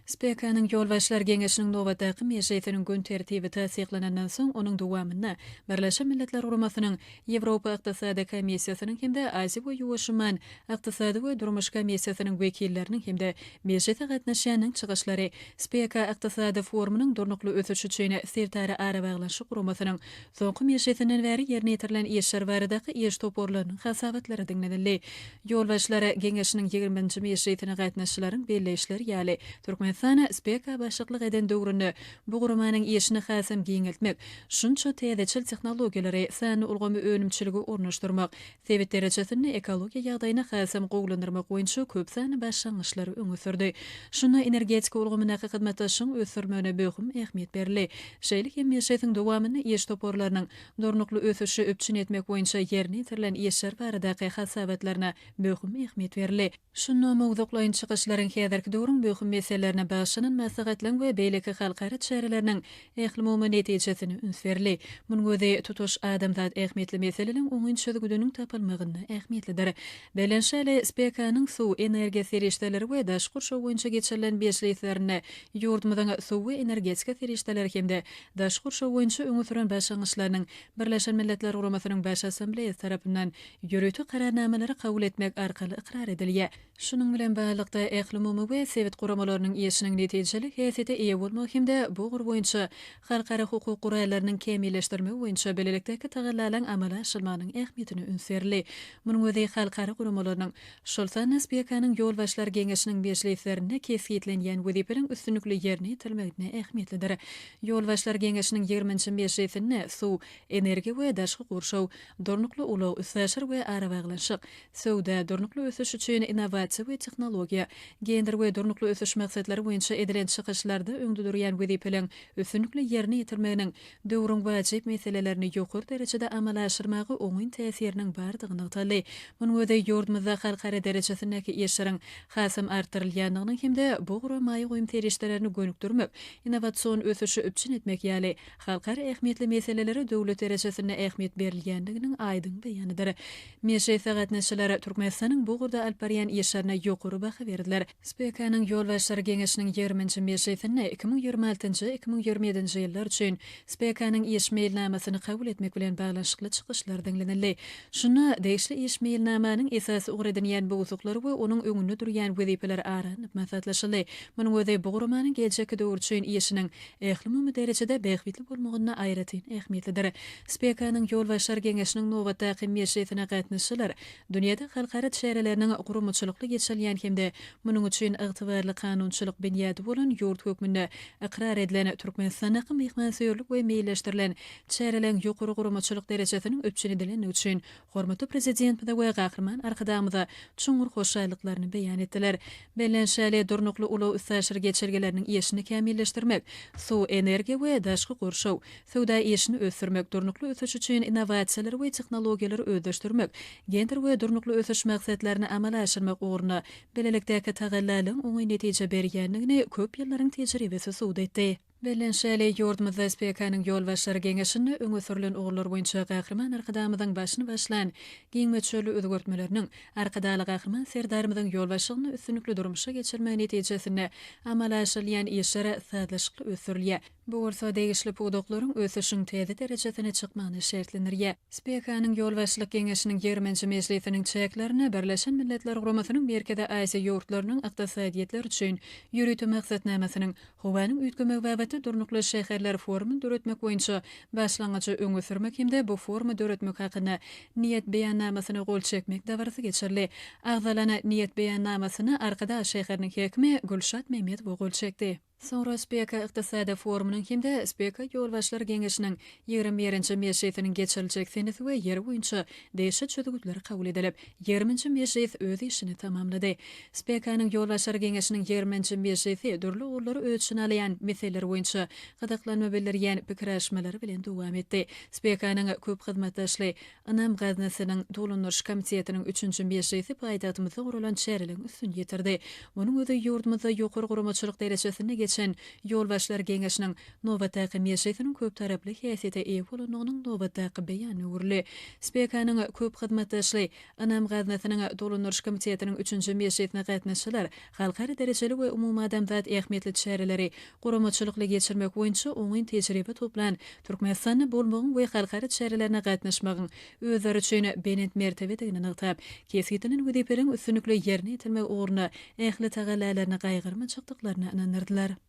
SPK-nyň Ýolbaşçylar geňeşiniň nobatdaky mejlisiniň gün tertibi tassyklanandan soň, onuň dowamynda Birleşen Milletler Guramasynyň Ýewropa Ykdysady Komissiýasynyň hem-de Aziýa we Ýuwaş umman Ykdysady we durmuş komissiýasynyň wekilleriniň hem-de mejlise gatnaşýanyň çykyşlary SPK Ykdysady forumynyň Durnukly ösüş üçin sebitara arabaglanyşyk guramasynyň soňky mejlisinden bäri ýerine ýetirilen işler baradaky iş toparlarynyň hasabatlary diňlenildi. Ýolbaşçylar Geňeşiniň ýigriminji mejlisine gatnaşyjylaryň belleýişleri ýaly, Türkmenistan SPK başlyklyk eden döwründe bu guramanyň işini hasam giňeltmek, şunça täzeçil tehnologiýalary, sanly ulgamy önümçilige ornaşdyrmak, sebit derejesinde ekologiýa ýagdaýyny hasam gowulandyrmak boýunça köp sanly başlangyçlary öňe sürdi. Şunda energetika ulgamyndaky hyzmatdaşlygyň ösdürilmegine möhüm ähmiýet berildi. Şeýle hem mejlisiň dowamynda iş toparlarynyň durnukly ösüşi üpjün etmek boýunça ýerine ýetirilen işler baradaky hasabatlaryna möhüm ähmiýet berildi. Şunda mowzuklaýyn çykyşlaryň häzirki döwrüň möhüm meselelerine bagyşlanan maslahatlaryň we beýleki halkara çäreleriniň ählumumy netijesine üns berildi. Munuň özi tutuş adamzat ähmiýetli meseleleriň oňyn çözgüdiniň tapylmagynda ähmiýetlidir. Bellenişi ýaly, SPK-nyň suw, energiýa serişdeleri we daşky gurşaw boýunça geçirilen mejlislerinde ýurdumyzyň suw we energetika serişdeleri hem-de daşky gurşaw boýunça öňe süren başlangyçlarynyň Birleşen Milletler Guramasynyň Baş Assambleýasy tarapyndan ýörite Kararnamalary kabul etmek arkaly ykrar edilýär. Şunuň bilen baglylykda, ählumumy we sebit guramalarynyň işiniň netijeli häsiýete eýe bolmagy hem-de bu ugur boýunça halkara hukuk gurallarynyň kämilleşdirilmegi boýunça bilelikdäki tagallalaryň amala aşyrylmagynyň ähmiýetine üns berildi. Munuň özi halkara guramalarynyň, şol sanda SPK-nyň Ýolbaşçylar geňeşiniň mejlislerinde kesgitlenýän wezipeleriň üstünlikli ýerine ýetirilmeginde ähmiýetlidir. Ýolbaşçylar geňeşiniň ýigriminji mejlisinde suw, energiýa we daşky gurşaw, durnukly ulag, üstaşyr we arabaglanyşyk, söwda, durnukly ösüş üçin innowasiýa we tehnologiýa, gender we durnukly ösüş maksatlary boýunça edilen çykyşlarda öňde durýan wezipeleriň üstünlikli ýerine ýetirmeginiň döwrüň wajyp meselelerini ýokary derejede amala aşyrmaga oňyn täsiriniň bardygy nygtaldy. Munuň özi ýurdumyzda halkara derejesindäki işleriň hasam artdyrylýandygynyň hem-de bu ugra maýa goýum serişdelerini gönükdirmek, innowasion ösüşi üpjün etmek ýaly Halkara ähmiýetli meselelere döwlet derejesinde ähmiýet berilýändiginiň aýdyň beýanydyr. Mejlise gatnaşyjylar Türkmenistanyň bu ugurda alyp barýan işlerine ýokary baha berdiler. SPK-nyň Ýolbaşçylar geňeşiniň ýigriminji mejlisinde 2026, 2027-nji ýyllar üçin SPK-nyň iş meýilnamasyny kabul etmek bilen baglanyşykly çykyşlar diňlenildi. Şunda degişli iş meýilnamanyň esasy ugur edinýän mowzuklary we onuň öňünde durýan wezipeler ara alnyp maslahatlaşyldy. Munuň özi bu guramanyň geljekki döwür üçin işiniň ählumumy derejede bähbitli bolmagynda aýratyn ähmiýetlidir. SPK-nyň Ýolbaşçylar geňeşiniň nobatdaky mejlisine gatnaşyjylar dünýäde halkara çäreleriniň guramaçylykly geçirilýän hem-de munuň üçin ygtybarly kanunçylyk binýady bolan ýurt hökmünde ykrar edilen Türkmenistandaky myhmansöýerlik we meýilleşdirilen çäreleriň ýokary guramaçylyk derejesiniň üpjün edilendigi üçin Hormatly Prezidentimize we Gahryman Arkadagymyza çuňňur hoşallyklaryny beýan etdiler. Bellenişi ýaly, durnukly ulag-üstaşyr geçelgeleriniň işini kämilleşdirmek, suw, energiýa we daşky gurşaw, söwda işini ösdürmek, durnukly ösüş üçin innowasiýalary we tehnologiýalary özleşdirmek, gender we durnukly ösüş maksatlaryny amala aşyrmak ugrunda bilelikdäki tagallalaryň oňyn netije berýändigini köp ýyllaryň tejribesi subut etdi. Bellenişi ýaly, ýurdumyzda SPK-nyň Ýolbaşçylar geňeşinde öňe sürlen ugurlar boýunça Gahryman Arkadagymyzyň başyny başlan giň möçberli özgertmeleriniň Arkadagly Gahryman Serdarymyzyň ýolbaşçylygynda üstünlikli durmuşa geçirilmegi netijesinde amala aşyrylýan işler sazlaşykly ösdürilýär. Bu bolsa degişli pudaklaryň ösüşiň täze derejesine çykmagyny şertlendirýär. SPK-nyň Ýolbaşçylyk geňeşiniň ýigriminji mejlisiniň çäklerinde Birleşen Milletler Guramasynyň Merkezi Aziýa ýurtlarynyň ykdysadyýetleri üçin ýörite maksatnamasynyň Howanyň üýtgemegi babatda durnukly şäherler forumyny döretmek boýunça başlangyjy öňe sürmek hem-de bu forumy döretmek hakynda Niýet beýannamasyna gol çekmek dabarasy geçirildi. Agzalan Niýet beýannamasyna Arkadag şäheriniň häkimi Gülşat Mämmedowa gol çekdi. Soňra SPEKA ykdysady forumynyň hem-de SPEKA Ýolbaşçylar geňeşiniň ýigriminji mejlisiniň geçiriljek senesi we ýeri boýunça degişli çözgütler kabul edilip, Ýigriminji mejlis öz işini tamamlady. SPK-nyň Ýolbaşçylar geňeşiniň ýigriminji mejlisi dürli ugurlary öz içine alýan meseleler boýunça gyzyklanma bildirýän pikir alyşmalary bilen dowam etdi. SPK-nyň köp hyzmatdaşly Ynam gaznasynyň Dolandyryş komitetiniň üçünji mejlisi paýtagtymyzda guralan çäreleriň üstüni ýetirdi. Munuň özi ýurdumyzda ýokary guramaçylyk derejesinde geçirilýän. geçen Ýolbaşçylar geňeşiniň nobatdaky mejlisiniň köptaraply häsiýete eýe bolandygynyň nobatdaky beýanyna öwrüldi. SPEKA-nyň köp hyzmatdaşly Ynam gaznasynyň Dolandyryş komitetiniň üçünji mejlisine gatnaşyjylar halkara derejeli we umumadamzat ähmiýetli çäreleri guramaçylykly geçirmek boýunça oňyn tejribe toplan Türkmenistanda bolmagyň we halkara çärelerine gatnaşmagyň özleri üçin belent mertebedigini nygtap, kesgitlenen wezipeleriň üstünlikli ýerine ýetirilmegi ugrunda ähli tagallalaryny gaýgyrmajakdyklaryna ynandyrdylar.